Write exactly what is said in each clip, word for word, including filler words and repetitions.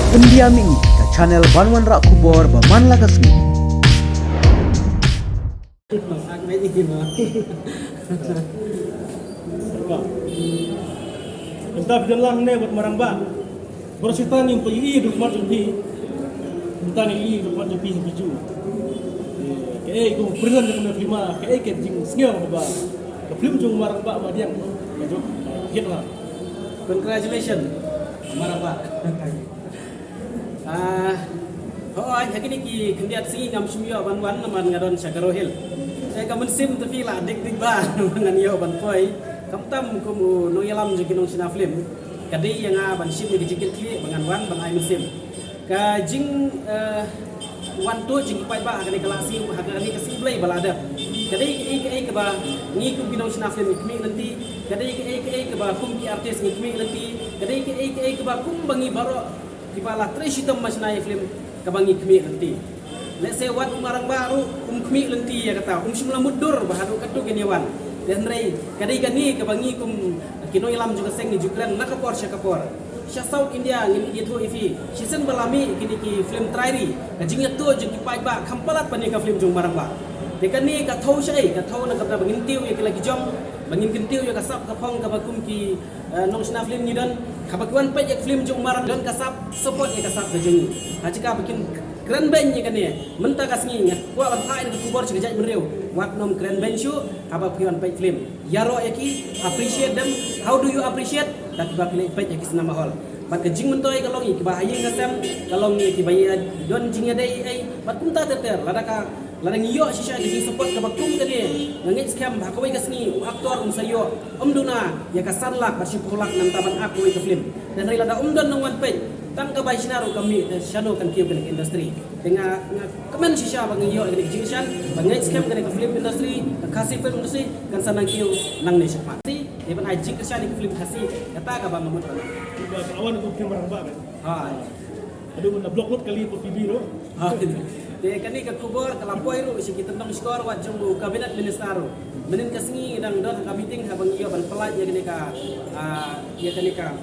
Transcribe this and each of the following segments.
India Mini, ka channel ban wanrah khubor ba man la ka sngi. Mynta phi don lang ne bad Marangbah. Baroh shi tang ngim pat ïohi da khmat jong phi. Mynta ngi ïohi da khmat jong phi ha Bijou. Kaei kum president jong ka film, kaei ka jingsngew ba ka film jong Marangbah Madiang ka jong hit la. Congratulations Marangbah. Ah, hooid, ha kine ki khyndiat sngi ngam shym ïoh ban wan namar nga don sha Garo Hills. Te ka mynsiem te phi la dik dik ba ngan ïoh ban poi. Khamtam kum u nongïalam jong ki nongshna film, ka dei ïa nga ban shim ïa ka jingkitkhlieh ba ngan wan ban ai mynsiem. Ka jing, eh, wan tuh jong ki paidbah ha kane ka lashai, ha kane ka sngi Blei ba la dep. Ka dei kaei kaei kaba ngi kum ki nongshna film ngi khmih lynti. Ka dei kaei kaei kaba kum ki artist ngi khmih lynti. Ka dei kaei kaei kaba kum ba ngi baroh kiba la trei shitom ban shna ïa film kaba ngi khmih lynti. Lehse wat u Marangbah ruh um khmih lynti ïa kata, um shym la mutdur ba haduh katto kin ïa wan. Te hynrei ka dei kane kaba ngi kum ki nongïalam jong ka seng ngi ju kren na ka por sha ka por. Sha South India ngin ïathuh ïa phi, shisien ba la mih kine ki film Trai Ri, ka jingïathuh jong ki paidbah kham palat ban ïa ka film jong Marangbah. Te kane ka thew shaei, ka thew na ka bynta ba ngin tip ïa ki la ki jong, ba ngin kyntiew ïa ka sap ka phong kaba kum ki eh, nongshna film ngi don, haba ki wan peit ïa ka film jong u Marangbah, don ka sap, support ïa ka sap ka jong ngi. Ha jaka ba kin kren beiñ ïa kane, mynta ka sngi nga kwah ban phah ïa ka khubor sha ka jaitbynriew, wat nym kren beiñ shuh haba phi wan peit film. Ïaroh ïa ki, appreciate them. How do you appreciate? Da kiba phi leit peit ïa ki cinema hall. Bad ka jingmyntoi ka long ïa kiba ha ïing ha sem, ka long ïa kiba ïa don jingïadei ei, bad kumta ter ter, lada ka Lada ngi ïoh shisha ka jingsupport kaba kum kane, nga ngeit skhem ba ha kawei ka sngi u actor un sa ïoh, ym duna ïa ka san lak bad shiphew lak na bynta ban act kawei ka film. Te hynrei lada um don nongwan peit, tang ka bai shna ruh kam mih, te shano kan kiew kane ka industry. Te nga, nga kmen shisha ba ngi ïoh ïa kane ka jingkyrshan, ba nga ngeit skhem kane ka film industry, ka Khasi film industry kan sa nang kiew nangne shakhmat. Te ban ai jingkyrshan ïa ka film Khasi, kata kaba nga mut ban ai. Ba ka wan ka film Marangbah kan. Ha. Aduh, na block lut kali phi biro. Ha. Te kane ka khubor ka la poi ruh sha ki tyndong shkor wat jong u cabinet minister ruh. Mynnin ka sngi ngi dang don ha ka meeting haba ngi ïoh ban pynlait ïa kane ka, ah, ïa kane ka,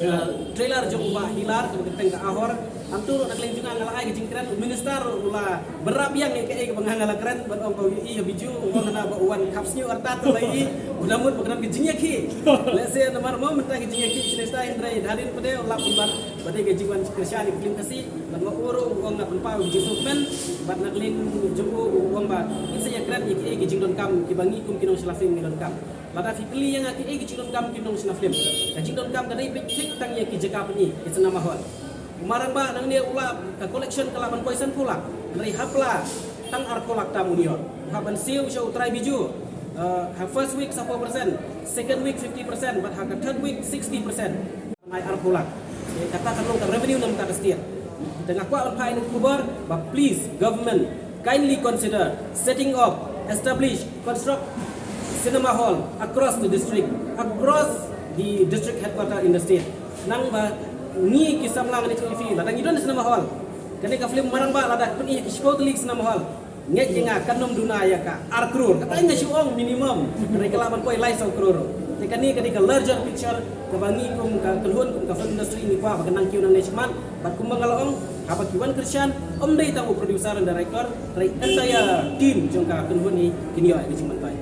ah, trailer jong u Bah Hilar kaba kyrteng ka Ahor. Hangto ruh na ka liang jong nga nga la ai ka jingkren, u minister ruh u la bynrap ïa nga ïa kaei kaba nga nga la kren, ban ong ba u ïohi ha Bijou, u ong hana ba u wan khap sniew artat, u la ïohi, u la mut ba ka don ka jingïakhih. Lehse namar mo mynta ka jingïakhih shisha hynrei hadien pat de u lap ban Ba dei ka jingwan kyrshan ïa ka film Khasi, bad ma u ruh u ong nga pynpaw ïa ka jingsngewkmen, bad na ka liang jong u u ong ba ngin sa ïakren ïa kiei ki jingdonkam kiba ngi kum ki nongshna film ngi donkam. Lada phi kylli ïa nga kiei ki jingdonkam ki nongshna film, ka jingdonkam ka dei beit thik tang ïa ki jaka pyni, ki cinema hall. U Marangbah nangne u la ka collection ka la ban poi sanphew lak, hynrei ha pla tang arphew lak tam un ïoh. U hap ban siew sha u trai Bijou, eh, ha first week saphew percent, second week fifty percent, bad ha ka third week sixty percent. Ngai arphew lak. Eh, kata kan long ka revenue na ka bynta ka state. Te nga kwah ban phah ïa ka khubor ba please government kindly consider setting up, establish, construct cinema hall across the district, across the district headquarter in the state. Nang ba ngi ki samla ngi ïathuh ïa phi, lada ngi don cinema hall, kane ka film Marangbah lada pyni ha ki shiphew tylli cinema hall, ngeit ïa nga kan ym duna ïa ka ar klur. Kata nga shu ong minimum. Hynrei ka lah ban poi lai saw klur. Te kane ka dei ka larger picture kaba ngi kum ka kynhun, kum ka film industry ngi kwah ba kan nang kiew nangne shakhmat. Bad kumba nga la ong, haba ki wan kyrshan, ym dei tang u producer and director, hynrei entire team jong ka kynhun ngi kin ïoh ïa ka jingmyntoi.